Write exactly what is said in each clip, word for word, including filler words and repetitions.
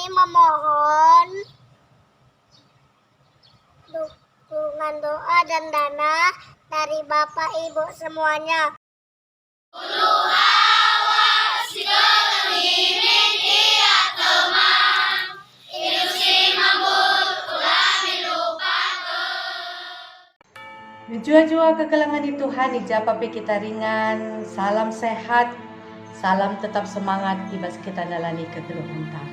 Memohon dukungan doa dan dana dari Bapak Ibu semuanya. Mejuah-juah kekelengen i Tuhan, i ja pe kita ringan, salam sehat, salam tetap semangat i bas kita ndalani kegeluhenta.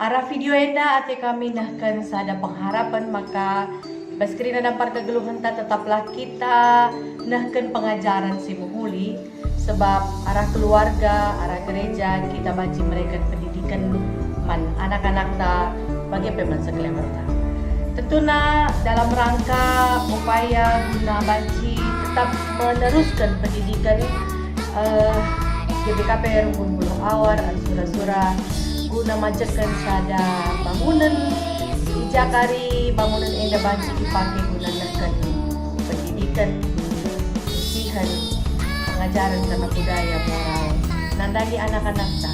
Arah video enda ate kami nehken sada pengharapen maka i bas kerina nampar kegeluhenta tetaplah kita nehken pengajaren si mehuli, sebab arah keluarga, arah gereja kita banci mereken pendidiken man anak-anakta, bage pe man sekelewenta. Tentuna dalam rangka upaya guna banci tetap menerusken pendidiken, eh, G B K P R Unggun Buluh Awar, sura-sura guna majekken sada bangunen, i ja kari bangunen enda banci ipake guna nehken pendidiken, kebersihen, pengajaren kerna budaya moral, nandangi anak-anakta.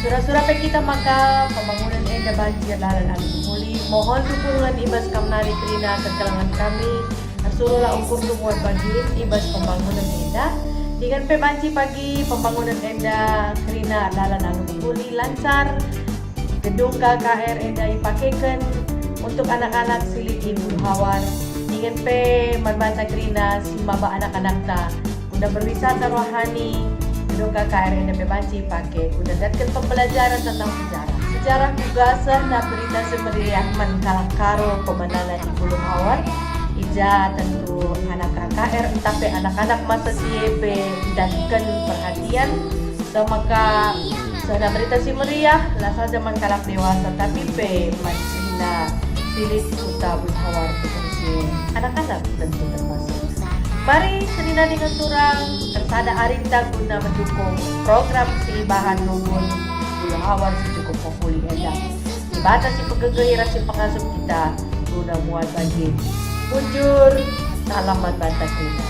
Sura-sura pe kita maka pembangunen enda banci erdalan alu mehuli. Mohon dukungan i bas kam nari kerina kekelengen kami. Ersuruhlah ukurndu muat bagin i bas pembangunen enda. Dingen pe banci pagi pembangunen enda kerina erdalan alu mehuli lancar. Gedung K K R enda ipakeken untuk anak-anak si lit i Buluh Awar. Dingen pe man banta kerina si maba anak-anakta guna berwisata rohani. Gedung K K R enda pe banci ipake guna ndatken pembelajaran tentang sejarah. Sejarah kuga seh nah Berita Si Meriah man kalak Karo pemandanna i Buluh Awar. I ja tentu anak K K R ntah pe anak-anak masa si e pe ndatken perhatian. Seh maka seh nah Berita Si Meriah, la saja man kalak dewasa, tapi pe man senina si lit kuta Buluh Awar, anak-anak tentu termasuk. Mari senina ringan turang, ersada arinta guna mendukung program si ibahan Unggun Buluh Awar si cukup mehuli enda. Dibata si pegegehi ras si pengasup kita guna muat bagi. Bujur, salam man banta kerina.